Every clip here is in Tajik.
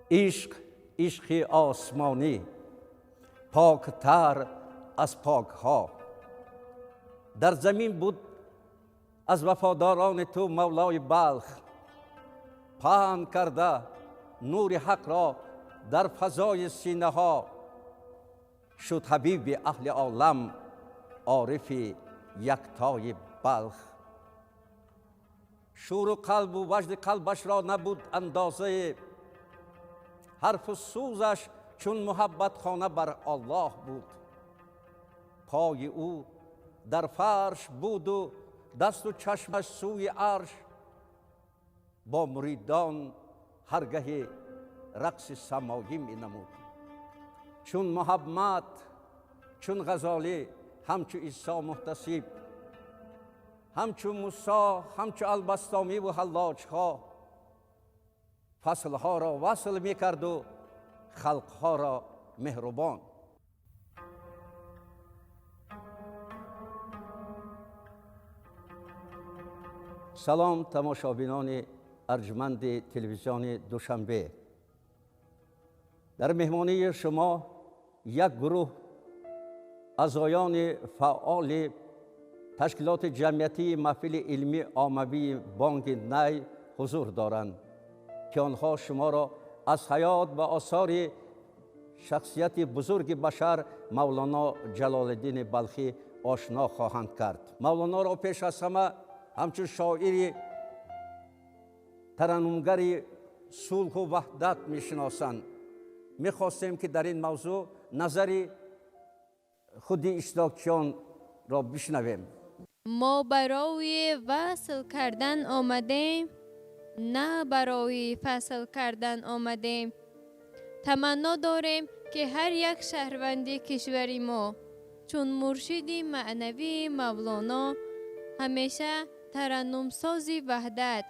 Ишқ, ишқи осмонӣ, поктар аз покҳо. Дар замин буд аз вафодорони ту Мавлои Балх, паҳн карда нури ҳақро дар фазои синаҳо. Шуд ҳабиби аҳли олам, орифи яктои Балх. Шуру қалбу ваҷди қалбашро набуд андозае, ҳарфу сӯзаш чун муҳаббатхона бар Аллоҳ буд. Пои ӯ дар фарш буду дасту чашмаш сӯи арш. Бо муридон ҳаргаҳе рақси самоӣ менамуд. Чун Муҳаммад, чун Ғазолӣ, ҳамчу Исо муҳтасиб, ҳамчу Мусо, ҳамчу Албастомиву ҳаллоҷҳо фаслҳоро васл мекарду халқҳоро меҳрубон. Салом, тамошобинони арҷманди телевизиони Душанбе. Дар меҳмонии шумо як гурӯҳ аъзоёни фаъоли ташкилоти ҷамъиятии маҳфили илмии оммавии Бонги Най ҳузур доранд, ки онҳо шуморо аз ҳаёт ва осори шахсияти бузурги башар Мавлоно Ҷалолиддини Балхӣ ошно хоҳанд кард. Мавлоноро пеш аз ҳама ҳамчун шоири тараннумгари сулҳу ваҳдат мешиносанд. Мехостем, ки дар ин мавзӯъ назари худи иштирокчиёнро бишнавем. Мо барои васл кардан омадем, на барои фасл кардан омадем. Таманно дорем, ки ҳар як шаҳрванди кишвари мо чун муршиди маънавии Мавлоно ҳамеша тараннумсози ваҳдат,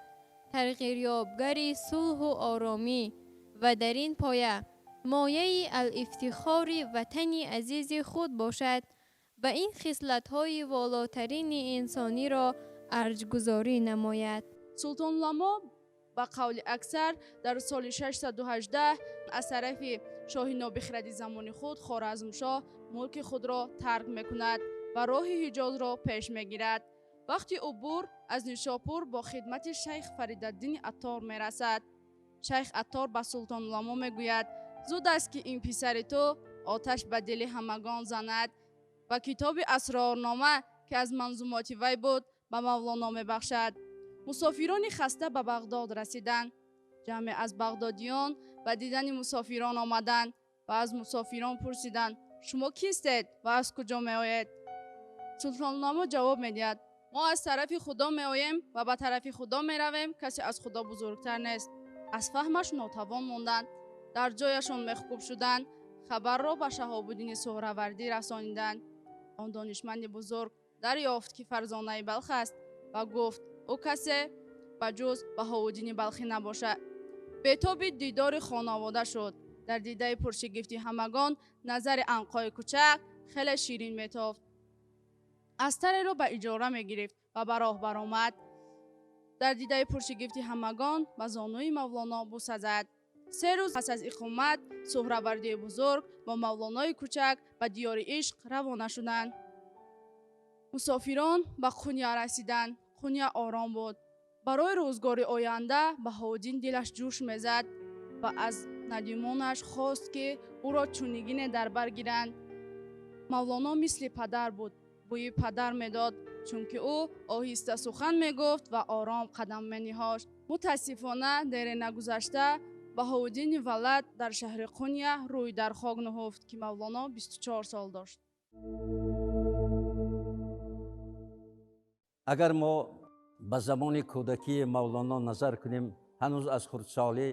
тарғирёбгари сулҳу оромӣ ва дар ин поя мояи алифтихори ватани азизи худ бошад ва ин хислатҳои волотарини инсониро арҷгузорӣ намояд. Султонуламо ба қавли аксар дар соли 618 аз тарафи шоҳи нобихиради замони худ Хоразмшоҳ мулки худро тарк мекунад ва роҳи Ҳиҷозро пеш мегирад. Вақти убур аз Нишопур бо хидмати шайх Фаридаддини Аттор мерасад. Шайх Аттор ба Султонуламо мегӯяд: зуд аст, ки ин писари ту оташ ба дили ҳамагон занад, ва китоби асрорнома, ки аз манзумоти вай буд, ба Мавлоно мебахшад. Мусофирони хаста ба Бағдод расиданд. Ҷамъе аз бағдодиён ба дидани мусофирон омаданд ва аз мусофирон пурсиданд: шумо кистед ва аз куҷо меоед? Султонуламо ҷавоб медиҳад: мо аз тарафи Худо меоем ва ба тарафи Худо меравем, касе аз Худо бузургтар нест. Аз фаҳмаш нотавон монданд, дар ҷояшон мехкуб шуданд. Хабарро ба Шаҳобуддини Суҳравардӣ расониданд. Он донишманди бузург дарёфт, ки фарзонаи Балх аст, ва гуфт: ӯ касе ба ҷуз Баҳоуддини Балхӣ набошад. Бетоби дидори хонавода шуд. Дар дидаи пуршигифти ҳамагон назари анқои кӯчак хеле ширин метофт. Астареро ба иҷора мегирифт ва ба роҳ баромад. Дар дидаи пуршигифти ҳамагон ба зонуи Мавлоно буса зад. 3 рӯз пас аз иқомат Суҳравардии бузург бо Мавлонои кӯчак ба диёри ишқ равона шуданд. Мусофирон ба Қуня расиданд. Қуня ором буд. Барои рӯзгори оянда Баҳоуддин дилаш ҷӯш мезад ва аз надимонаш хост, ки ӯро чунигине дар бар гиранд. Мавлоно мисли падар буд, бӯи падар медод, чунки ӯ оҳиста сухан мегуфт ва ором қадам мениҳошт. Мутаассифона, дере нагузашта Баҳоуддини валад дар шаҳри Қуня рӯй дар хок нуҳуфт, ки Мавлоно 24 сол дошт. Агар мо ба замони кӯдакии Мавлоно назар кунем, ҳанӯз аз хурдсолӣ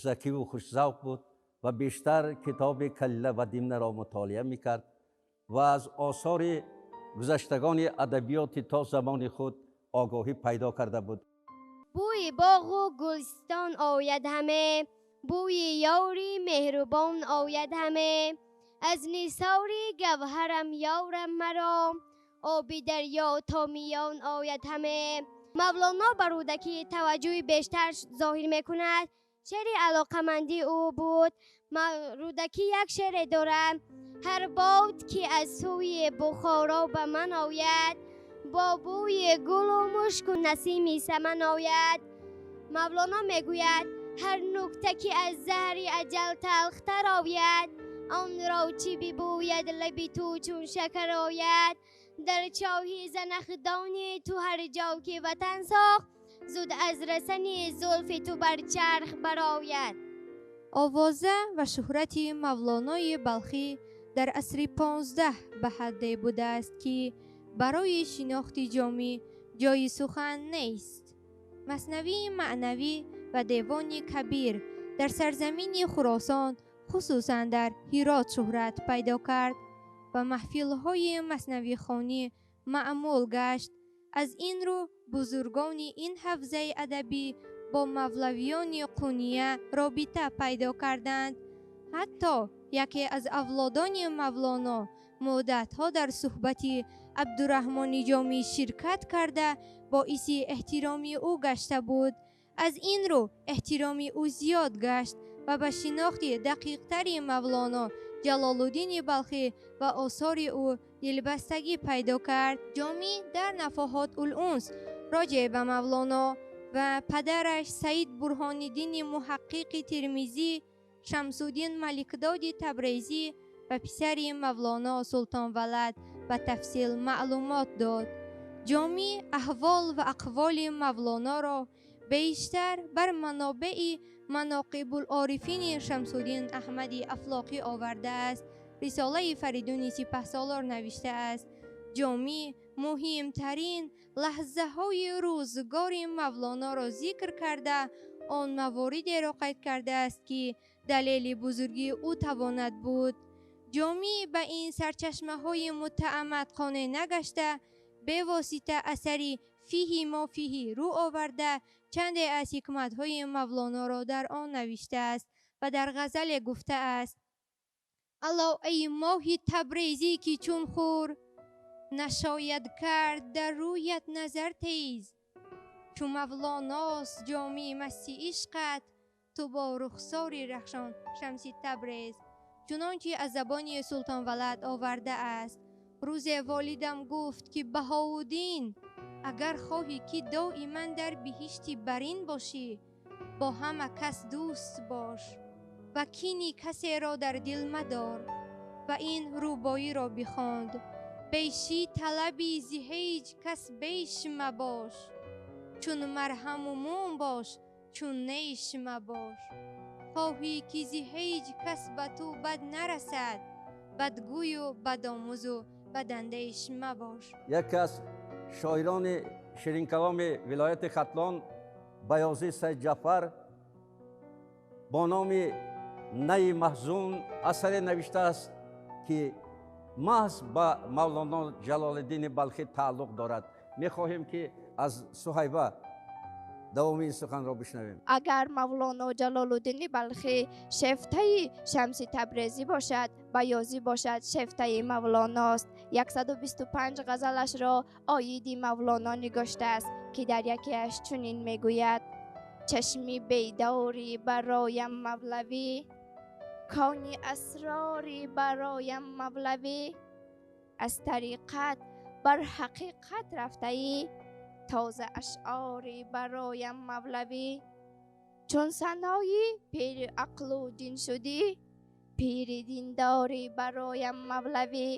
закиву хушзавқ буд ва бештар китоби Калила ва Димнаро мутолиа мекард ва аз осори гузаштагони адабиёти то замони худ огоҳӣ пайдо карда буд. Бӯи боғу гулистон ояд ҳаме, бӯи ёри меҳрубон ояд ҳаме. Аз нисори гавҳарам ёрам маро, оби дарё то миён ояд ҳаме. Мавлоно ба Рӯдакӣ таваҷҷӯҳи бештар зоҳир мекунад. Шеъри алоқамандии ӯ буд. Рӯдакӣ як шеъре дорад: ҳар бод ки аз сӯи Бухоро ба ман ояд, бо бӯи гулу мушку насими саман ояд. Мавлоно мегӯяд: ҳар нукта ки аз заҳри аҷал талхтар ояд, онро чӣ бибӯяд лаби ту чун шакар ояд. Дар чоҳи занахдони ту ҳар ҷо ки ватан сохт, зуд аз расани зулфи ту бар чарх барояд. Овоза ва шӯҳрати Мавлонои Балхӣ дар асри 15 ба ҳадде будааст, ки барои шинохти Ҷомӣ ҷои сухан нест. Маснавии маънавӣ ва Девони Кабир дар сарзамини Хуросон, хусусан дар Ҳирот, шӯҳрат пайдо кард ва маҳфилҳои маснавихонӣ маъмул гашт. Аз ин рӯ бузургони ин ҳавзаи адабӣ бо мавлавиёни Қуния робита пайдо карданд. Ҳатто яке аз авлодони Мавлоно муддатҳо дар суҳбати Абдураҳмони Ҷомӣ ширкат карда, боиси эҳтироми ӯ гашта буд. Аз ин рӯ эҳтироми ӯ зиёд гашт ва ба шинохти дақиқтари Мавлоно Ҷалолуддини Балхӣ ва осори ӯ дилбастагӣ пайдо кард. Ҷомӣ дар Нафоҳот ул-унс роҷеъ ба Мавлоно ва падараш Саид Бурҳониддини Муҳаққиқи Термизӣ, Шамсуддин Маликдоди Табрезӣ ва писари Мавлоно Султон Валад ба тафсил маълумот дод. Ҷомӣ аҳвол ва ақволи Мавлоноро бештар бар манобеи Маноқибул-орифини Шамсуддин Аҳмади Афлоқӣ овардааст. Рисолаи Фаридуни Сипаҳсолор навиштааст. Ҷомӣ муҳимтарин лаҳзаҳои рӯзгори Мавлоноро зикр карда, он маворидеро қайд кардааст, ки далели бузургии ӯ тавонад буд. Ҷомӣ ба ин сарчашмаҳои мутааммад қонеъ нагашта, бевосита асари Фиҳи мо фиҳи рӯ оварда, чанде аз ҳикматҳои Мавлоноро дар он навиштааст ва дар ғазале гуфтааст: Алло эй моҳи Табрезӣ, ки чун хур нашояд кард дар рӯят назар тез, чу Мавлоност ҷоми масти ишқат, ту бо рухсори рахшон Шамси Табрез. Чунончи аз забони Султон Валад овардааст: рӯзе волидам гуфт, ки Баҳоуддин, агар хоҳӣ ки доиман дар биҳишти барин бошӣ, бо ҳама кас дӯст бош ва кини касеро дар дил мадор. Ва ин рубоиро бихонд: бешӣ талаби зи ҳеҷ кас беш мабош, чун марҳаму мум бош, чун неш мабош. Хоҳӣ ки зи ҳеҷ кас ба ту бад нарасад, бадгӯю бадомӯзу бадандеш мабош. Яке аз шоирони ширинкаломи вилояти Хатлон, Баёзӣ Сайдҷафар, бо номи Найи маҳзун асаре навиштааст, ки маҳз ба Мавлоно Ҷалолиддини Балхӣ тааллуқ дорад. Мехоҳем, ки аз Суҳайба давоми ин суханро бишнавем. Агар Мавлоно Ҷалолуддини Балхӣ шефтаи Шамси Табрезӣ бошад, Баёзӣ бошад шефтаи Мавлоност. 125 ғазалашро оиди Мавлоно нигоштааст, ки дар якеаш чунин мегӯяд: чашми бедорӣ бароям мавлавӣ, кони асрорӣ бароям мавлавӣ, аз тариқат бар ҳақиқат рафтаӣ, тоза ашъорӣ бароям мавлавӣ. Чун санои пири ақлу дин шудӣ, пири диндорӣ бароям мавлавӣ.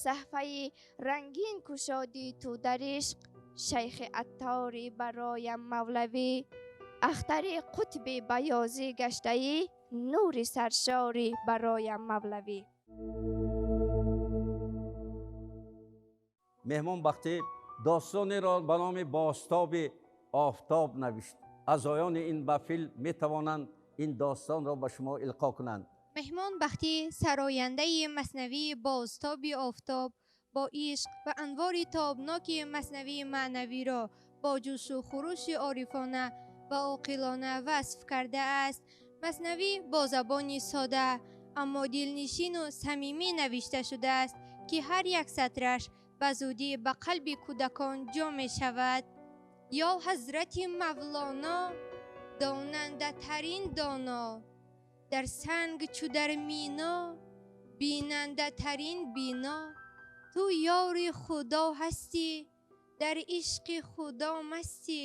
Саҳфаи рангин кушодӣ ту дар ишқ, шайхи атторӣ бароям мавлавӣ. Ахтари қутби баёзӣ гаштаӣ, нури саршорӣ бароям мавлавӣ. Меҳмон Бахтӣ достонеро ба номи Бозтоби офтоб навишт. Аъзоёни ин маҳфил метавонанд ин достонро ба шумо илқо кунанд. Меҳмон Бахтӣ сарояндаи маснавии Бозтоби офтоб бо ишқ ва анвори тобноки маснавии маънавиро бо ҷӯшу хурӯши орифона ва оқилона васф кардааст. Маснавӣ бо забони сода аммо дилнишину самимӣ навишта шудааст, ки ҳар як сатраш ба зудӣ ба қалби кӯдакон ҷо мешавад. Ё ҳазрати Мавлоно, Донандатарин доно, дар санг чу дар мино, бинандатарин бино. Ту ёри Худо ҳастӣ, дар ишқи Худо мастӣ,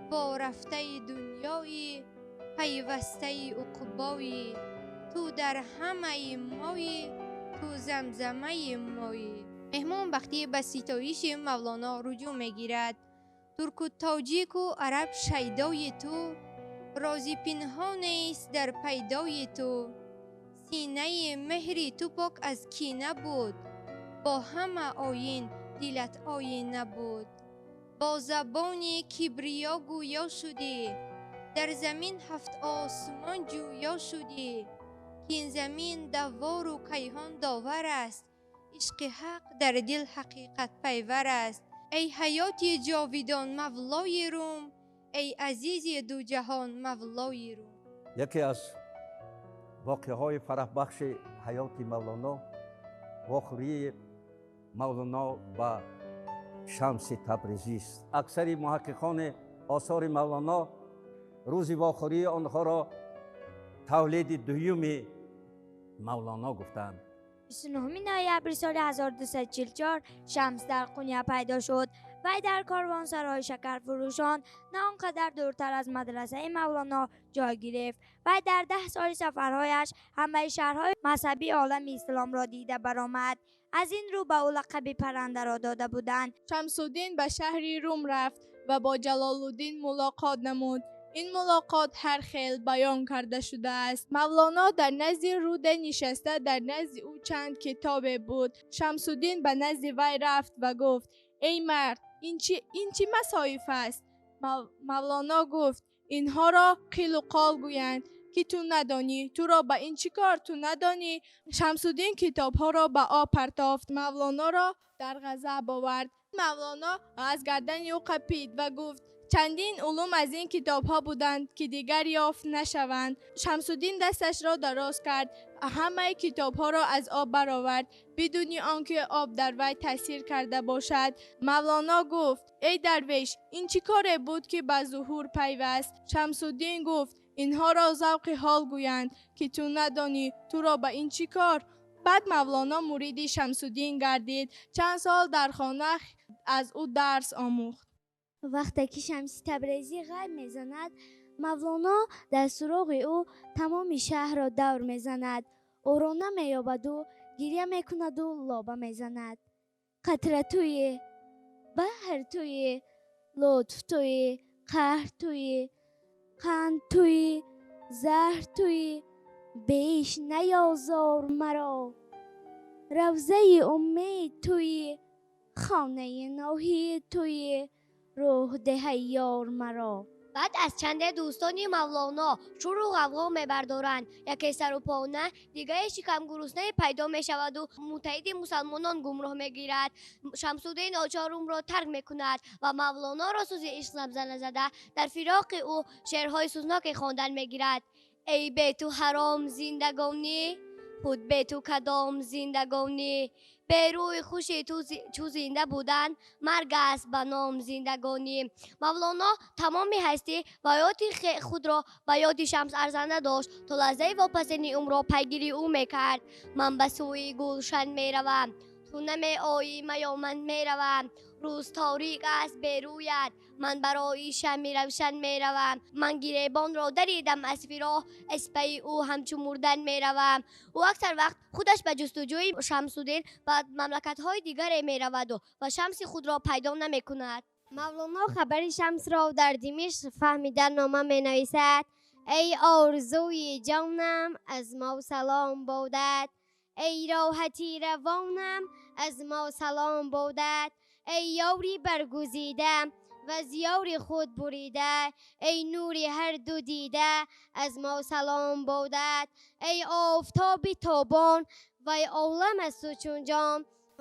бо рафтаи дунёӣ, пайвастаи уқбоӣ. Ту дар ҳамаи моӣ, ту замзамаи моӣ. Меҳмон Бахтӣ ба ситоиши Мавлоно руҷӯъ мегирад. Турку тоҷику араб шайдои ту, рози пинҳонест дар пайдои ту. Синаи меҳри ту пок аз кина буд, бо ҳама оин дилат оина буд. Бо забони кибриё гӯё шудӣ, дар замин ҳафт осмон ҷӯё шудӣ. Кин замин даввору кайҳон довар аст, ишқи ҳақ дар дил ҳақиқат пайвар аст. Эй ҳаёти ҷовидон Мавлои Рум, эй азизи дуҷаҳон Мавлои Рум. Яке аз воқеаҳои фараҳбахши ҳаёти Мавлоно вохӯрии Мавлоно ба Шамси Табрезист. Аксари муҳаққиқони осори Мавлоно рӯзи вохӯрии онҳоро тавлиди дуюми Мавлоно гуфтанд. 29 ноябри соли 1244 Шамс дар Қуния пайдо шуд. Вай дар корвонсарои шакарфурӯшон на он қадар дуртар аз мадрасаи Мавлоно ҷой гирифт. Вай дар 10 соли сафарҳояш ҳамаи шаҳрҳои мазҳабии олами исломро дида баромад. Аз ин рӯ ба ӯ лақаби паррандаро дода буданд. Шамсуддин ба шаҳри Рум рафт ва бо Ҷалолуддин мулоқот намуд. Ин мулоқот ҳар хел баён карда шудааст. Мавлоно дар назди руде нишаста, дар назди ӯ чанд китобе буд. Шамсуддин ба назди вай рафт ва гуфт: эй мард, ин чӣ масоиф аст? Мавлоно гуфт: инҳоро қилу қол гӯянд, ки ту надонӣ. Туро ба ин чӣ кор, ту надонӣ? Шамсуддин китобҳоро ба об партофт. Мавлоноро дар ғазаб овард. Мавлоно аз гардани ӯ қапид ва гуфт: чандин улум аз ин китобҳо буданд, ки дигар ёфт нашаванд. Шамсуддин дасташро дароз кард, ҳамаи китобҳоро аз об баровард, бидуни он ки об дар вай таъсир карда бошад. Мавлоно гуфт: эй дарвеш, ин чӣ коре буд, ки ба зуҳур пайваст? Шамсуддин гуфт: инҳоро завқи ҳол гӯянд, ки ту надонӣ, туро ба ин чӣ кор? Баъд Мавлоно муриди Шамсуддин гардид. Чанд сол дар хона аз ӯ дарс омӯхт. Вақте ки Шамси Табрезӣ ғайб мезанад, Мавлоно дар суроғи ӯ тамоми шаҳрро давр мезанад. Ӯро намеёбаду гиря мекунаду лоба мезанад. Қатра туе, баҳр туе, лутф туе, қаҳр туе, қанд туе, заҳр туе, беш наёзор маро. Равзаи умед туе, хонаи ноҳид туе, рӯҳ деҳай ёр маро. Баъд аз чанде дӯстони Мавлоно шуру ғавғо мебардоранд. Яке сарупона, дигаре шикамгуруснае пайдо мешаваду муттаҳиди мусалмонон гумроҳ мегирад. Шамсуддин ночор Румро тарк мекунад ва Мавлоноро сӯзи ишқ замзана зада дар фироқи ӯ шеърҳои сӯзноке хондан мегирад. Эй бе ту ҳаром зиндагонӣ, худ бе ту кадом зиндагонӣ, бе рӯи хуши ту чу зинда будан, марг аст ба ном зиндагонӣ. Мавлоно тамоми ҳастӣ ва ҳаёти худро ба ёди Шамс арзанда дошт, то лаҳзаи вопасини умрро пайгири ӯ мекард. Ман ба сӯи гулшан меравам, ту намеоӣ, маё ман меравам. Рӯз торик аст берӯят, ман барои шами равшан меравам. Ман гиребонро даридам аз фироҳ, аз пайи ӯ ҳамчу мурдан меравам. Ӯ аксар вақт худаш ба ҷустуҷӯи Шамсуддин ба мамлакатҳои дигаре мераваду ва Шамси худро пайдо намекунад. Мавлоно хабари Шамсро дар Димишқ фаҳмида нома менависад. Эй орзуи ҷонам, аз мо салом бодад. Эй роҳати равонам, аз мо салом бодад. Эй ёри баргузида ва аз ёри худ бурида, эй нури ҳар ду дида, аз мо салом бодад. Эй офтоби тобон, вай олам аз ту чун ҷом,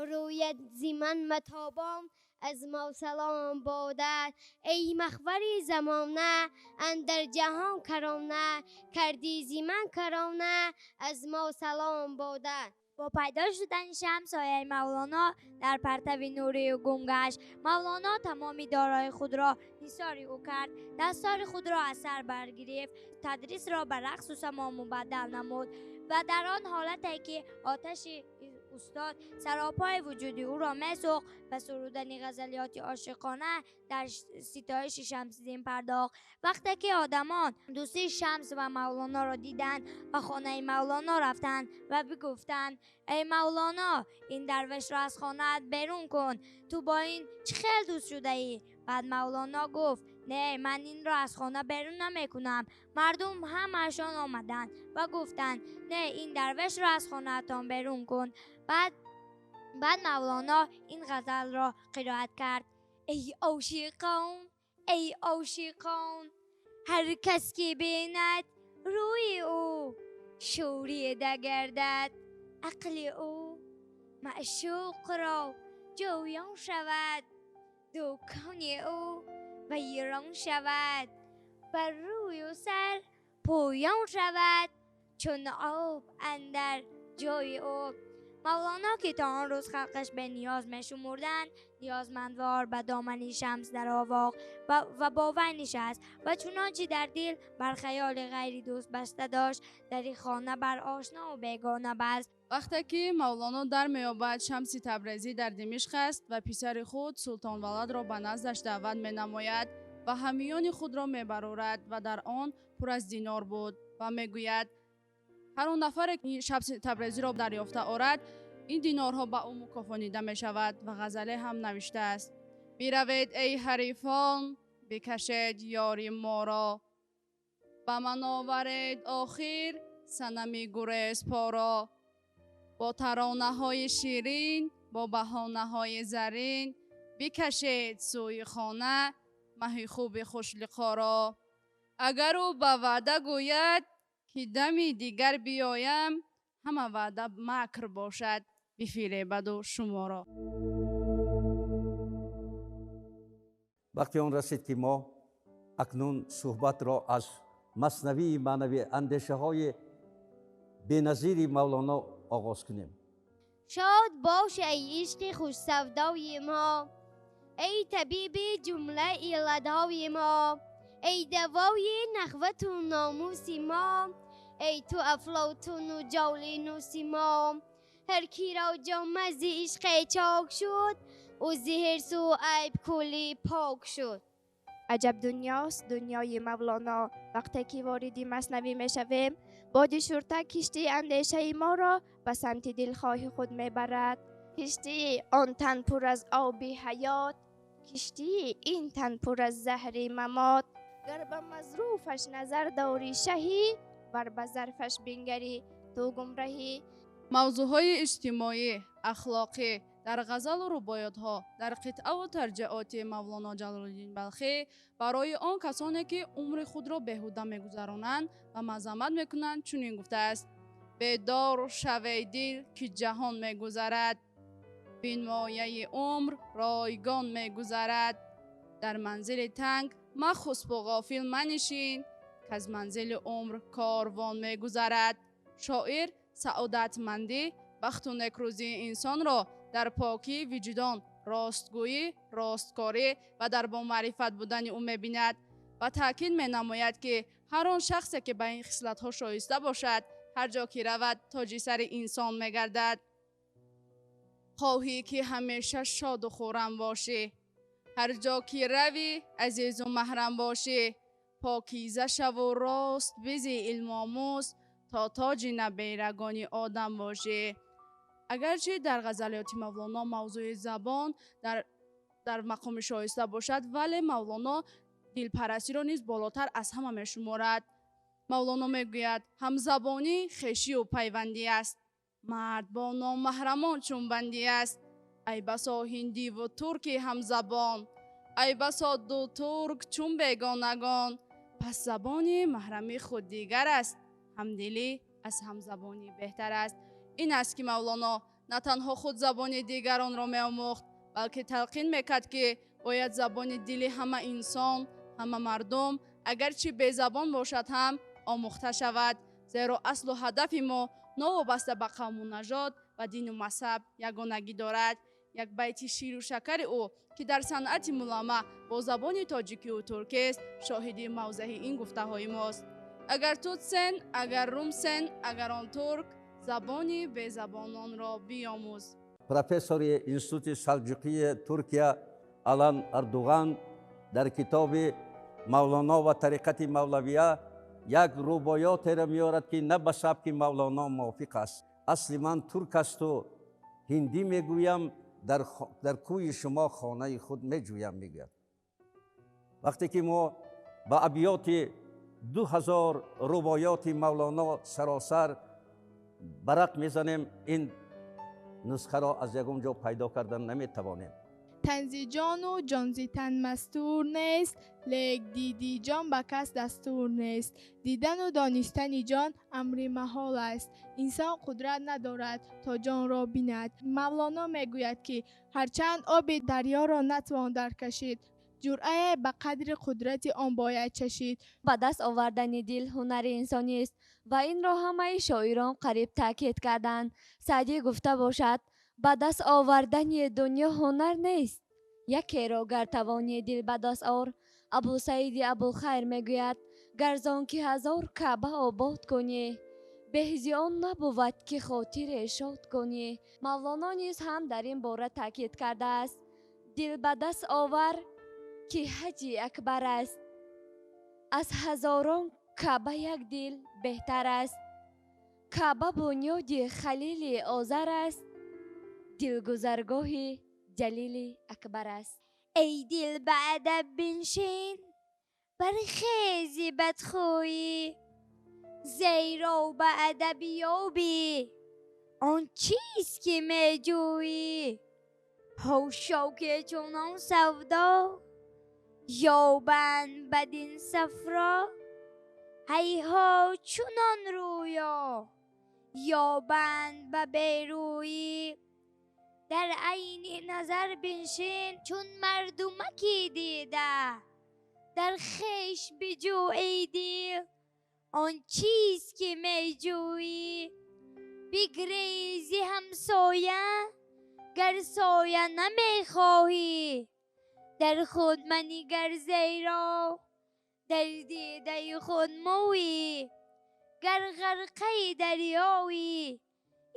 рӯят зи ман матобон, аз мо салом бодат. Эй махвари замона андар ҷаҳон карона, кардӣ зи ман карона, аз мо салом бодат. Бо пайдо шудани Шамс сояи Мавлоно дар партави нури ӯ гум гашт. Мавлоно тамоми дорои худро нисори ӯ кард, дастори худро аз сар баргирифт, тадрисро ба рақсу само мубаддал намуд ва дар он ҳолате ки оташи устод саропои вуҷуди ӯро месӯхт, ба сурудани ғазалиёти ошиқона дар ситоиши Шамсиддин пардохт. Вақте ки одамон дӯстии Шамс ва Мавлоноро диданд, ба хонаи Мавлоно рафтанд ва бигуфтанд: эй Мавлоно, ин дарвешро аз хонаат берун кун, ту бо ин чӣ хел дӯст шудаӣ? Баъд Мавлоно гуфт: не, ман инро аз хона берун намекунам. Мардум ҳамаашон омаданд ва гуфтанд: не, ин дарвешро аз хонаатон берун кун. Баъд Мавлоно ин ғазалро қироат кард: эй ошиқон, эй ошиқон, ҳар кас ки бинад рӯи ӯ, шӯрида гардад ақли ӯ, маъшуқро ҷӯён шавад, дукони ӯ вайрон шавад, бар рӯю сар пӯён шавад, чун об андар ҷои ӯ. Мавлоно ки то он рӯз халқаш бе ниёз мешумурданд, ниёзмандвор ба домани Шамс даровохт ва бо вай нишаст ва чунончи дар дил бар хаёли ғайри дӯст баста дошт, дари хона бар ошнову бегона баст. Вақте ки Мавлоно дар меёбад, Шамси Табрезӣ дар Димишқ аст ва писари худ Султон Валадро ба наздаш даъват менамояд ва ҳамиёни худро мебарорад ва дар он пур аз динор буд ва мегӯяд: ҳар он нафаре ки Шамси Табрезиро дарёфта орад, ин динорҳо ба ӯ мукофонида мешавад. Ва ғазале ҳам навиштааст: биравед эй ҳарифон, бикашед ёри моро, ба ман оваред охир санами гурезпоро, бо таронаҳои ширин, бо баҳонаҳои зарин, бикашед сӯи хона маҳи хуби хушлиқоро. Агар ӯ ба ваъда гӯяд ки дами дигар биёям, ҳама ваъда макр бошад, бифиребаду шуморо. Вақти он расид ки мо акнун суҳбатро аз маснавии маънавӣ андешаҳои беназири Мавлоно оғоз кунем. Шод бош эй ишқи хушсавдои мо, эй табиби ҷумла илладҳои мо, эй давои нахвату номуси мо, эй ту афлотуну ҷолинуси мо. Ҳар киро ҷома зи ишқе чок шуд, ӯ зи ҳирсу айб куллӣ пок шуд. Аҷаб дунёст дунёи Мавлоно. Вақте ки вориди маснавӣ мешавем, боди шурта киштии андешаи моро ба самти дилхоҳи худ мебарад. Киштии он тан пур аз оби ҳаёт, киштии ин тан пур аз заҳри мамот. Гар ба мазруфаш назар дорӣ шаҳӣ, вар ба зарфаш бингарӣ ту гумраҳӣ. Мавзӯъҳои иҷтимоӣ, ахлоқӣ дар ғазалу рубоётҳо, дар қитъаву тарҷиоти Мавлоно Ҷалолиддин Балхӣ барои он касоне ки умри худро беҳуда мегузаронанд ва мазаммат мекунанд, чунин гуфтааст: бедор шавей дил, ки ҷаҳон мегузарад, бинмояи умр ройгон мегузарад. Дар манзили танг махусбу ғофил манишин, каз манзили умр корвон мегузарад. Шоир саодатмандӣ, бахту некрӯзии инсонро дар покии виҷдон, ростгӯӣ, росткорӣ ва дар бомаърифат будани ӯ мебинад ва таъкид менамояд, ки ҳар он шахсе ки ба ин хислатҳо шоиста бошад, ҳар ҷо ки равад тоҷи сари инсон мегардад. Хоҳӣ ки ҳамеша шоду хуррам бошӣ, ҳар ҷо ки равӣ азизу маҳрам бошӣ, покиза шаву рост бизи илмомӯз, то тоҷи наберагони одам бошӣ. Агарчи дар ғазалиёти Мавлоно мавзӯи забон дар мақоми шоиста бошад, вале Мавлоно дилпарастиро низ болотар аз ҳама мешуморад. Мавлоно мегӯяд: ҳамзабонӣ хешию пайвандӣ аст, мард бо номаҳрамон чун бандӣ аст. Ай басо ҳиндиву турки ҳамзабон, ай басо ду турк чун бегонагон. Пас забони маҳрами худ дигар аст, ҳамдилӣ аз ҳамзабонӣ беҳтар аст. Ин аст ки Мавлоно на танҳо худ забони дигаронро меомӯхт, Балки талқин мекард, ки бояд забони дили ҳама инсон, ҳама мардум, агарчи безабон бошад ҳам, омӯхта шавад, зеро аслу ҳадафи мо новобаста ба қавму нажод ва дину мазҳаб ягонагӣ дорад. Як байти ширу шакари ӯ, ки дар санъати муламмаъ бо забони тоҷикию туркист, шоҳиди мавзеҳи ин гуфтаҳои мост: «Агар тут сен, агар рум сен, агар он турк, забони безабононро биомӯз». Профессори Институти Салҷуқии Туркия Алан Ардуған дар китоби «Мавлоно ва тариқати мавлавия» як рубоётеро меорад, ки на ба сабки Мавлоно мувофиқ аст. «Асли ман турк асту ҳиндӣ мегӯям, дар кӯи шумо хонаи худ меҷӯям», мегӯяд. Вақте ки мо ба абёти 2000 рубоёти Мавлоно саросар варақ мезанем, ин нусхаро аз ягон ҷо пайдо кардан наметавонем. Тан зи ҷону ҷон зи тан мастур нест, лек диди ҷон ба кас дастур нест. Дидану донистани ҷон амри маҳол аст. Инсон қудрат надорад, то ҷонро бинад. Мавлоно мегӯяд, ки ҳарчанд оби дарёро натвон даркашид, ҷуръае ба қадри қудрати он бояд чашид. Ба даст овардани дил ҳунари инсонист ва инро ҳамаи шоирон қариб таъкид карданд. Саъдӣ гуфта бошад: «Ба даст овардани дунё ҳунар нест, якеро гар тавонӣ дил ба даст ор». Абусаиди Абулхайр мегӯяд: «Гар зон ки ҳазор Каъба обод кунӣ, беҳ зи он набувад, ки хотире шод кунӣ». Мавлоно низ ҳам дар ин бора таъкид кардааст: «Дил ба даст овар, ки ҳаҷи акбар аст, аз ҳазорон Каъба як дил беҳтар аст. Каъба бунёди Халили Озар аст, дилгузаргоҳи Ҷалили Акбар аст». Эй дил, ба адаб биншин, бархез зи бадхӯӣ, зеро ба адаб ёбӣ он чиз, ки меҷӯӣ. Ҳошо, ки чунон савдо ёбанд бадин сафро, ҳайҳо, чунон рӯё ёбанд ба берӯӣ. Дар айни назар биншин, чун мардумаки дида, дар хеш биҷӯ, эй дил, он чиз, ки меҷӯӣ. Бигрези ҳамсоя, гар соя намехоҳӣ, дар худ манигар, зеро дар дидаи худ мӯӣ. Гар ғарқаи дарёӣ,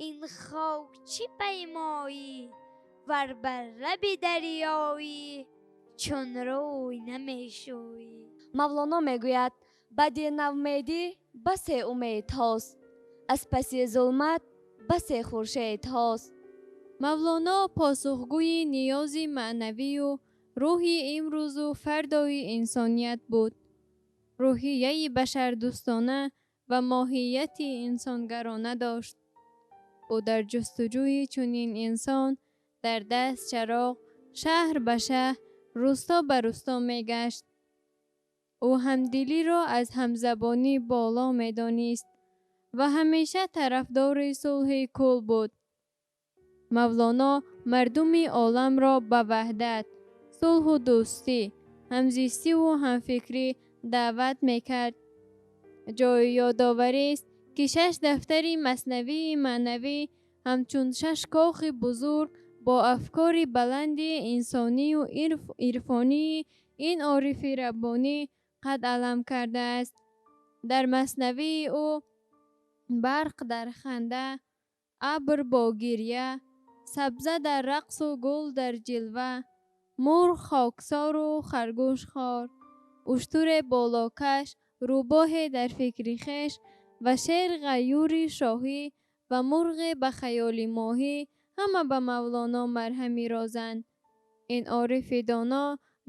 ин хок чӣ паймоӣ? Вар бар лаби дарёӣ, чун рӯй намешӯӣ. Мавлоно мегӯяд: «Баъди ноумедӣ басе умедҳост, аз паси зулмат басе хуршедҳост». Мавлоно посухгӯи ниёзи маънавию рӯҳи имрӯзу фардои инсоният буд. Рӯҳияи башардӯстона ва моҳияти инсонгарона дошт. Ӯ дар ҷустуҷӯи чунин инсон дар даст чароғ шаҳр ба шаҳр, рӯсто ба рӯсто мегашт. Ӯ ҳамдилиро аз ҳамзабонӣ боло медонист ва ҳамеша тарафдори сулҳи кул буд. Мавлоно мардуми оламро ба ваҳдат, сулҳу дӯстӣ, ҳамзистиву ҳамфикрӣ даъват мекард. Ҷои ёдоварист, ки шаш дафтари Маснавии маънавӣ ҳамчун шаш кохи бузург бо афкори баланди инсонию ирфонии ин орифи раббонӣ қад алам кардааст. Дар маснавии ӯ барқ дар ханда, абр бо гирья, сабза дар рақсу гул дар ҷилва, мурғ хоксору харгӯш хор, уштуре болокаш, рӯбоҳе дар фикри хеш ва шер ғайюри шоҳӣ ва мурғе ба хаёли моҳӣ ҳама ба Мавлоно марҳами розанд. Ин орифи доно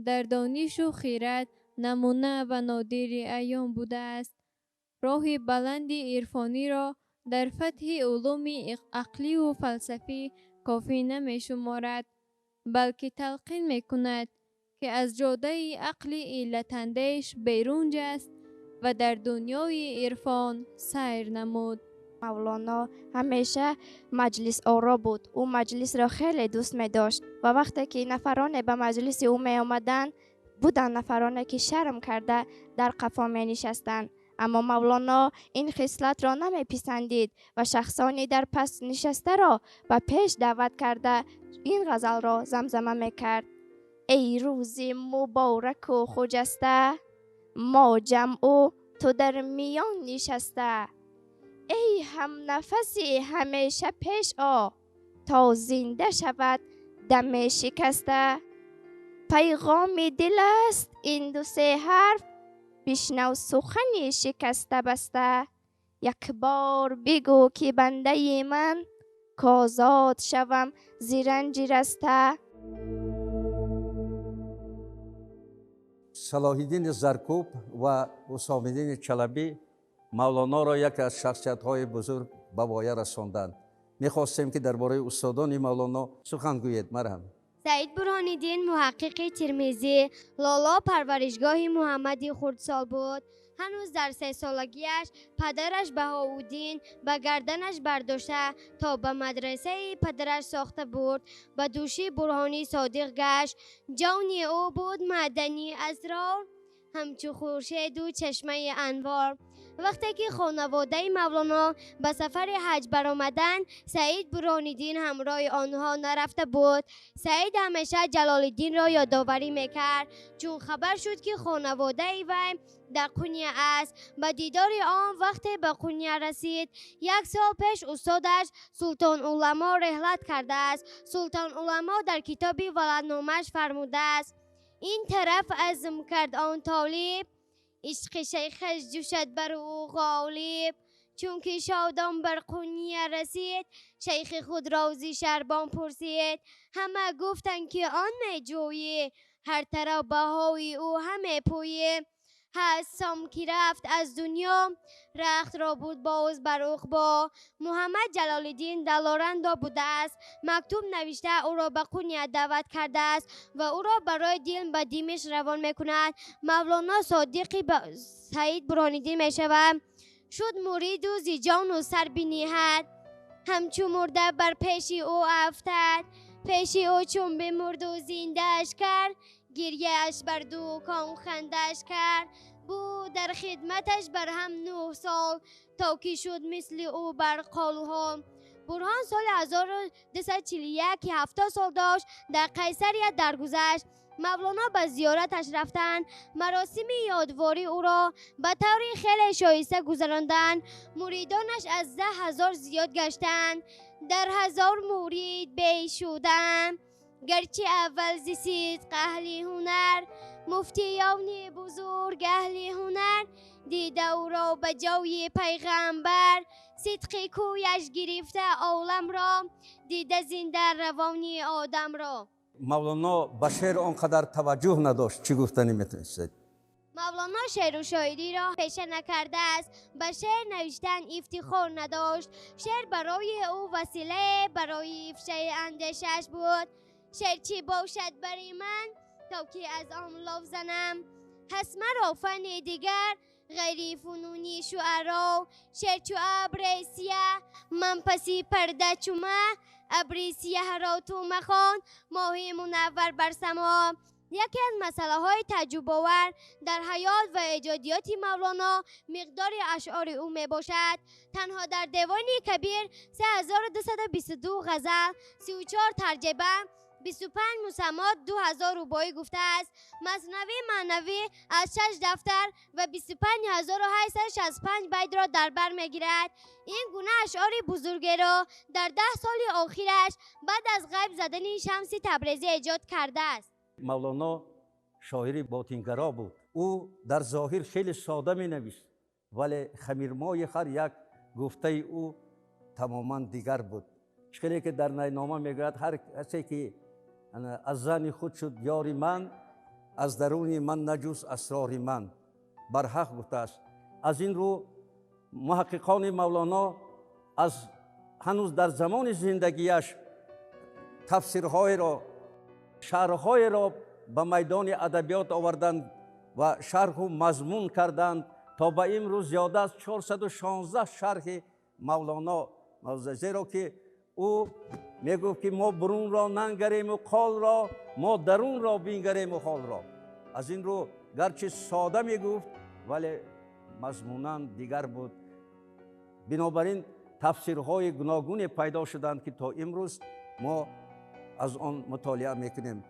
дар донишу хирад намуна ва нодири айём будааст. Роҳи баланди ирфониро дар фатҳи улуми ақливу фалсафӣ кофӣ намешуморад, балки талқин мекунад, ки аз ҷодаи ақли иллатандеш берун ҷаст ва дар дунёи ирфон сайр намуд. Мавлоно ҳамеша маҷлисоро буд. Ӯ маҷлисро хеле дӯст медошт ва вақте ки нафароне ба маҷлиси ӯ меомаданд, буданд нафароне ки шарм карда дар қафо менишастанд. Аммо Мавлоно ин хислатро намеписандид ва шахсони дар пас нишастаро ба пеш даъват карда ин ғазалро замзама мекард. Эй рӯзи мубораку хуҷаста, мо ҷамъу ту дар миён нишаста. Эй ҳамнафаси ҳамеша пеш о, то зинда шавад даме шикаста. Пайғоми дил аст ин ду се ҳарф, бишнав сухани шикаста баста. Як бор бигӯ ки бандаи ман, козод шавам зи ранҷи раста. Салоҳиддини Заркуб ва Ҳусомиддини Чалабӣ Мавлоноро яке аз шахсиятҳои бузург ба воя расонданд. Мехостем ки дар бораи устодони Мавлоно сухан гӯед. Марҳам. Саид Бурҳониддин муҳаққиқи Термизӣ лоло парваришгоҳи Муҳаммади хурдсол буд. Ҳанӯз дар сесолагиаш падараш Баҳоуддин ба гарданаш бардошта то ба мадрасаи падараш сохта бурд. Ба дӯши Бурҳонӣ содиқ гашт. Ҷони ӯ буд маъдани асрор, ҳамчу хуршеду чашмаи анвор. Вақте ки хонаводаи Мавлоно ба сафари ҳаҷ баромаданд, Саид Бурҳониддин ҳамроҳи онҳо нарафта буд. Саид ҳамеша Ҷалолиддинро ёдоварӣ мекард, чун хабар шуд ки хонаводаи вай дар Қуния аст. Ба дидори он вақте ба Қуния расид, як сол пеш устодаш Султон Уламо реҳлат кардааст. Султон Уламо дар китоби валадномааш фармудааст: ин тараф азм кард он толиб, ишқи шайхаш ҷӯшад бар ӯ ғолиб. Чунки шодон бар Қуния расид, шайхи худро зи шарбон пурсид. Ҳама гуфтанд ки он меҷӯӣ, ҳар тараф баҳои ӯ ҳаме пӯӣ. ҳаст сом ки рафт аз дунё, рахтро буд боз бар уқбо. Муҳаммад Ҷалолиддин далорандо будааст. Мактуб навишта ӯро ба Қуния даъват кардааст ва ӯро барои дин ба Димишқ равон мекунад. Мавлоно содиқи Саид Бурҳониддин мешавад. Шуд муриду зи ҷону сар биниҳад, ҳамчу мурда бар пеши ӯ афтад. Пеши ӯ чун бимурду зиндааш кард, гирьяаш бар дукон хандааш кард. Буд дар хидматаш бар ҳам 9 сол, то ки шуд мисли ӯ бар қолҳо. Бурҳон соли 1241 ки 70 сол дошт дар Қайсария даргузашт. Мавлоно ба зиёраташ рафтанд. Маросими ёдворӣ ӯро ба таври хеле шоиста гузаронданд. Муридонаш аз 10,000 зиёд гаштанд. Дар 1000 мурид бешуданд. Гарчи аввал зи сидқ аҳли ҳунар, муфтиёни бузург аҳли ҳунар, дида ӯро ба ҷои пайғамбар, сидқи кӯяш гирифта оламро, дида зинда равони одамро. Мавлоно ба шеър он қадар таваҷҷӯҳ надошт. Чӣ гуфтанӣ метавонистед? Мавлоно шеъру шоириро пеша накардааст. Ба шеър навиштан ифтихор надошт. Шеър барои ӯ василае барои ифшаи андешааш буд. Шеър чӣ бошад бари ман, то ки аз он лов занам? Ҳаст маро фанни дигар ғайри фунуни шуаро. Шеър чу абри сиёҳ, ман паси парда чума, абри сиёҳро ту махон, моҳи мунаввар бар само. Яке аз масъалаҳои таъҷубовар дар ҳаёт ва эҷодиёти Мавлоно миқдори ашъори ӯ мебошад. Танҳо дар Девони Кабир 3222 ғазал, 34 тарҷиба, 25 мусаммот, 2000 рубоӣ гуфтааст. Маснавии маънавӣ аз 6 дафтар ва 25865 байтро дар бар мегирад. Ин гуна ашъори бузургеро дар 10 соли охираш баъд аз ғайб задани Шамси Табрезӣ эҷод кардааст. Мавлоно шоири ботингаро буд. Ӯ дар зоҳир хеле сода менавишт, вале хамирмои ҳар як гуфтаи ӯ тамоман дигар буд. Чӣ ки дар найнома мегӯяд: ҳар касе ки аз зани худ шуд ёри ман, аз даруни ман наҷуз асрори ман. Барҳақ гуфтааст. Аз ин рӯ муҳаққиқони Мавлоно аз ҳанӯз дар замони зиндагиаш тафсирҳоеро, шарҳҳоеро ба майдони адабиёт оварданд ва шарҳу мазмун карданд то ба имрӯз зиёда аз 416 шарҳи Мавлоно, зеро ки ӯ мегуфт ки мо бурунро нангарему қолро, мо дарунро бингарему ҳолро. Аз ин рӯ гарчи сода мегуфт, вале мазмунан дигар буд. Бинобар ин тафсирҳои гуногуне пайдо шуданд, ки то имрӯз мо аз он мутолиа мекунем.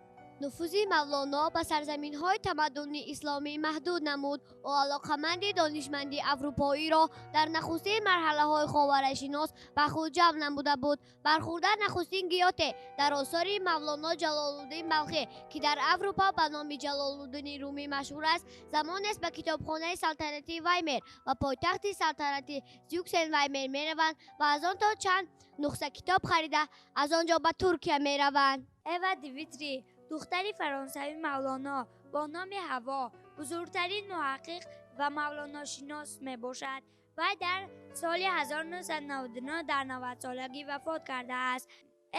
Нуфузи Мавлоно ба сарзаминҳои тамаддуни исломӣ маҳдуд намуд. Ӯ алоқаманди донишманди аврупоиро дар нахустин марҳалаҳои ховарашинос ба худ ҷалб намуда буд. Бархӯрда нахустин Гёте дар осори Мавлоно Ҷалолуддин Балхӣ, ки дар Аврупо ба номи Ҷалолуддини Румӣ машҳур аст, замонест ба китобхонаи салтанати Ваймер ва пойтахти салтанати Зюксен Ваймер мераванд ва аз он то чанд нухса китоб харида аз он ҷо ба Туркия мераванд. Эва Дивитри, духтари фаронсавии Мавлоно бо номи Ҳаво, бузургтарин муҳаққиқ ва мавлоношинос мебошад. Вай дар соли 1999 дар 90 солагӣ вафот кардааст.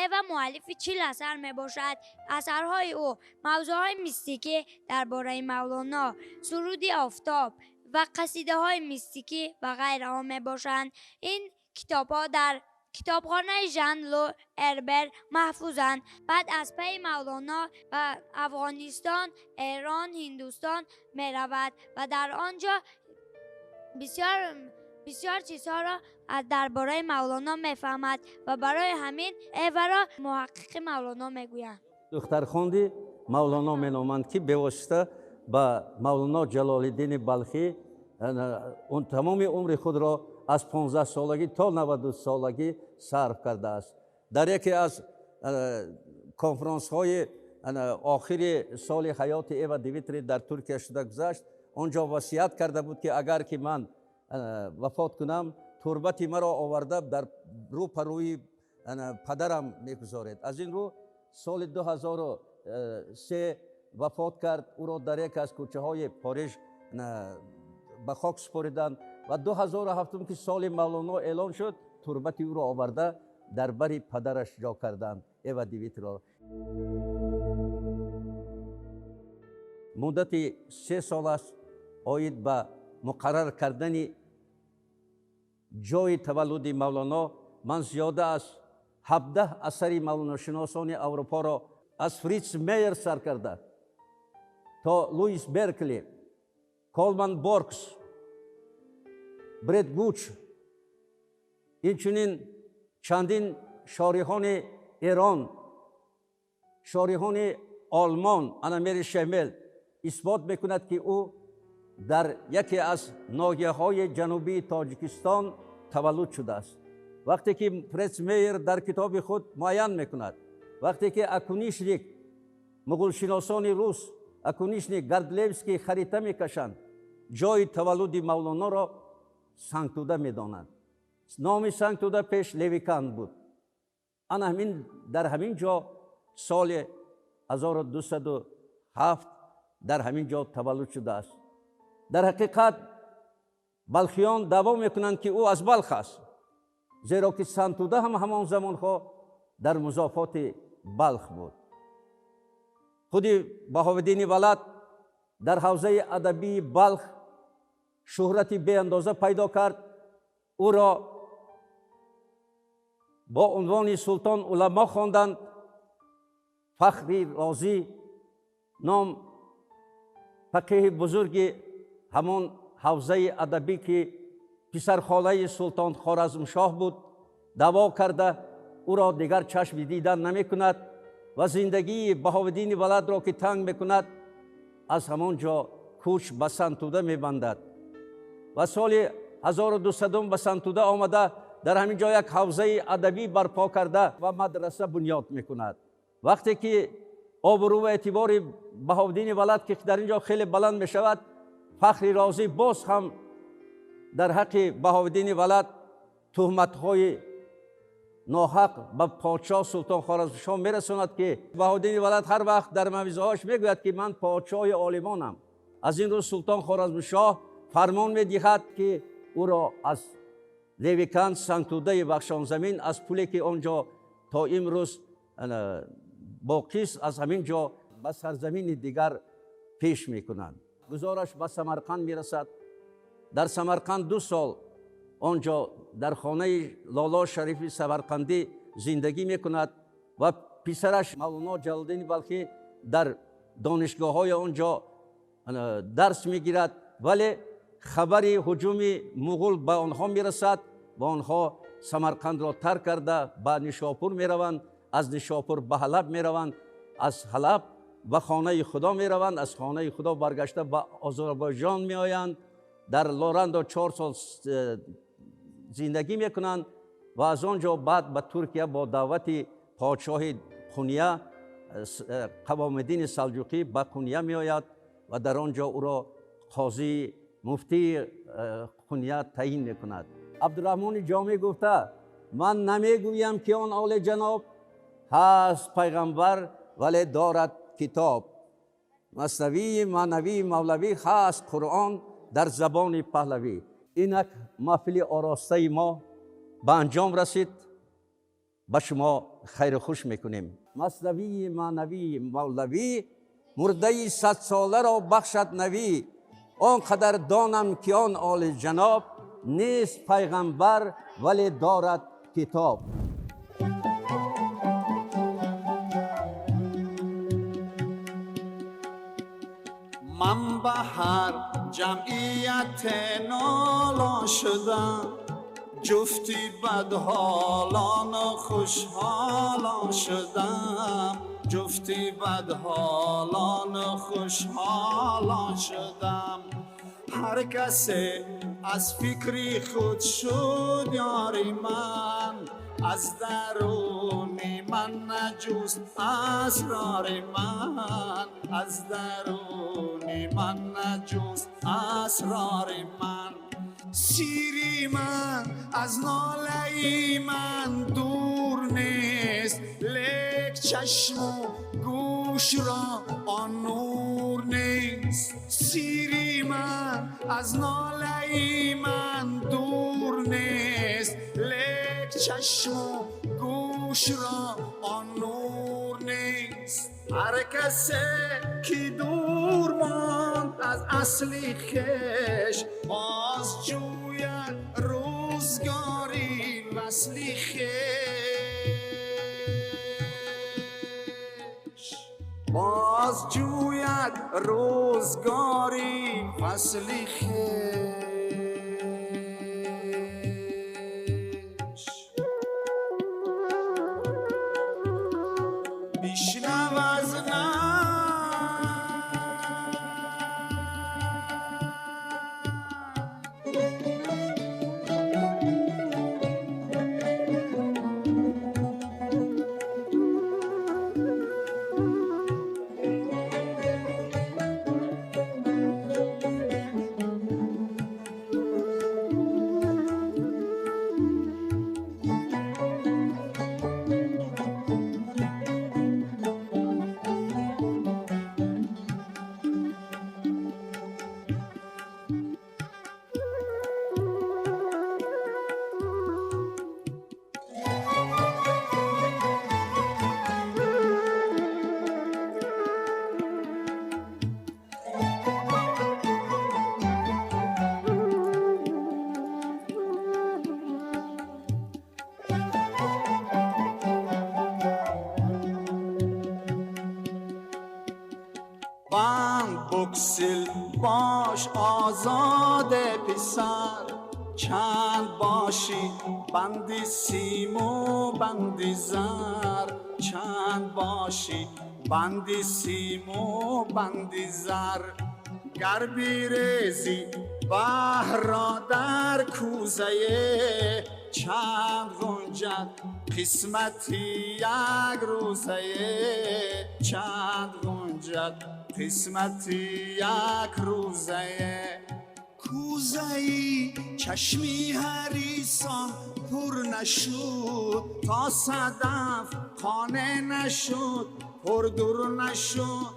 Эва муаллифи 40 асар мебошад. Асарҳои ӯ мавзӯъҳои мистикӣ дар бораи Мавлоно, суруди офтоб ва қасидаҳои мистикӣ ва ғайраҳо мебошанд. Ин китобҳо дар китобхонаи Жан Лу Эрбер маҳфузанд. Баъд аз пайи Мавлоно ба Афғонистон, Эрон, Ҳиндустон меравад ва дар он ҷо бисёр бисёр чизҳоро дар бораи Мавлоно мефаҳмад ва барои ҳамин Эваро муҳаққиқи Мавлоно мегӯянд. Духтархонди Мавлоно меноманд, ки бевосита ба Мавлоно Ҷалолиддини Балхӣ тамоми умри худро аз 15 солагӣ то 92 солагӣ сарф кардааст. Дар яке аз конфронсҳои охири соли ҳаёти Эва Дивитри дар Туркия шуда гузашт, он ҷо васият карда буд, ки агар ки ман вафот кунам, турбати маро оварда дар рӯ па рӯи падарам мегузоред. Аз ин рӯ соли 2003 вафот кард. Ӯро дар яке аз кӯчаҳои Париж ба хок супориданд ва 2007, ки соли Мавлоно эълон шуд, турбати ӯро оварда дар бари падараш ҷо карданд Эва Дивитриро. Муддати 3 сол аст оид ба муқаррар кардани ҷои таваллуди Мавлоно ман зиёда аз 17 асари мавлоношиносони Аврупоро аз Фриц Мейер сар карда то Луис Беркли, Колман Боркс, Бред Гуч, инчунин чандин шориҳони Эрон, шориҳони Олмон, Анамери Шемел исбот мекунад, ки ӯ дар яке аз ноҳияҳои ҷанубии Тоҷикистон таваллуд шудааст. Вақте ки Фриц Мейер дар китоби худ муайян мекунад, вақте ки Акунишник, муғулшиносони рус Акунишник, Гардлевский харита мекашанд, ҷои таваллуди Мавлоноро Сангтуда медонанд. Номи Сангтуда пеш Левикан буд. Ана ҳамин дар ҳамин ҷо соли 1207 дар ҳамин ҷо таваллуд шудааст. Дар ҳақиқат балхиён даъво мекунанд, ки ӯ аз Балх аст, зеро ки Сангтуда ҳам ҳамон замонҳо дар музофоти Балх буд. Худи Баҳовиддини Валад дар ҳавзаи адабии Балх шӯҳрати беандоза пайдо кард. Ӯро бо унвони Султон Уламо хонданд. Фахри Розӣ ном фақиҳи бузурги ҳамон ҳавзаи адабӣ, ки писархолаи Султон Хоразмшоҳ буд, даъво карда ӯро дигар чашми дидан намекунад ва зиндагии Баҳовиддини Валадро, ки танг мекунад, аз ҳамон ҷо кӯч ба Сангтуда мебандад ва соли 1200 ба Сангтуда омада дар ҳамин ҷо як ҳавзаи адабӣ барпо карда ва мадраса бунёд мекунад. Вақте ки обрӯ ва эътибори Баҳовиддини Валад, ки дар ин ҷо хеле баланд мешавад, Фахри Розӣ боз ҳам дар ҳаққи Баҳовиддини Валад туҳматҳои ноҳақ ба подшоҳ Султон Хоразмшоҳ мерасонад, ки Баҳовиддини Валад ҳар вақт дар мавъизаҳояш мегӯяд, ки ман подшоҳи олимонам. Аз ин рӯз Султон Хоразмшоҳ фармон медиҳад, ки ӯро аз Левикан, Сангтудаи Бахшонзамин, аз пуле ки он ҷо то имрӯз боқист, аз ҳамин ҷо ба сарзамини дигар пеш мекунанд. Гузораш ба Самарқанд мерасад. Дар Самарқанд 2 сол Он ҷо дар хонаи Лоло Шарифи Самарқандӣ зиндагӣ мекунад ва писараш Мавлоно Ҷалолиддини Балхӣ дар донишгоҳҳои он ҷо дарс мегирад, вале хабари ҳуҷуми муғул ба онҳо мерасад ва онҳо Самарқандро тарк карда, ба Нишопур мераванд, аз Нишопур ба Ҳалаб мераванд, аз Ҳалаб ба хонаи Худо мераванд, аз хонаи Худо баргашта ба Озарбойҷон меоянд, дар Лорандо 4 сол зиндагӣ мекунанд ва аз он ҷо баъд ба Туркия бо даъвати подшоҳи Қуния Қавомиддини Салҷуқӣ ба Қуния меояд ва дар он ҷо ӯро қозии муфтии Қуния таъин мекунад. Абдураҳмони Ҷомӣ гуфта: «Ман намегӯям, ки он олиҷаноб ҳаст пайғамбар, вале дорад китоб. Маснавии маънавии мавлавӣ ҳаст Қуръон дар забони паҳлавӣ». Инак, маҳфили оростаи мо ба анҷом расид. Ба шумо хайру хуш мекунем. Маснавии маънавии мавлавӣ мурдаи садсоларо бахшад навӣ. Он қадар донам, ки он олиҷаноб нест пайғамбар, вале дорад китоб. Ман ба ҳар ҷамъият нолон шудам, ҷуфти бадҳолону хушҳолон шудам, ҷуфти бадҳолону хушҳолон шудам. Ҳар касе аз фикри худ шуд ёри ман, аз даруни ман наҷуст асрори ман, аз даруни ман наҷуст асрори ман. Сири ман аз нолаи ман дур нест, лек чашму гӯшро он нур нест. Сири ман аз нолаи ман дур нест, лек чашму гӯшро он нур нест. Ҳар касе ки дур монд аз асли хеш, боз ҷӯяд рӯзгори васли хеш, боз ҷӯяд рӯзгори васли хеш. Бишнав аз بند بگسل، باش آزاده پسر. چند باشی بندی سیم و بندی زر، چند باشی بندی سیم و بندی زر. گر بریزی بحر را در کوزه، چند گنجد قسمتی یک روزه، چند گنجد قسمتی یک روزه. کوزه‌ی چشمی حریصان پر نشد، تا صدف قانع نشد، پر در نشد.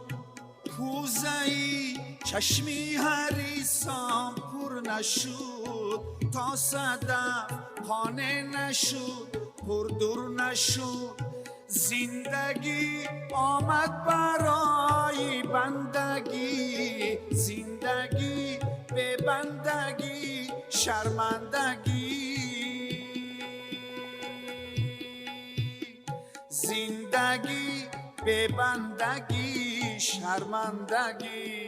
کوزه‌ی چشمی حریصان پر نشد، تا صدف قانع نشد، پر در نشد. زندگی آمد برای بندگی، زندگی به بندگی شرمندگی. Зиндагӣ бебандагӣ шармандагӣ.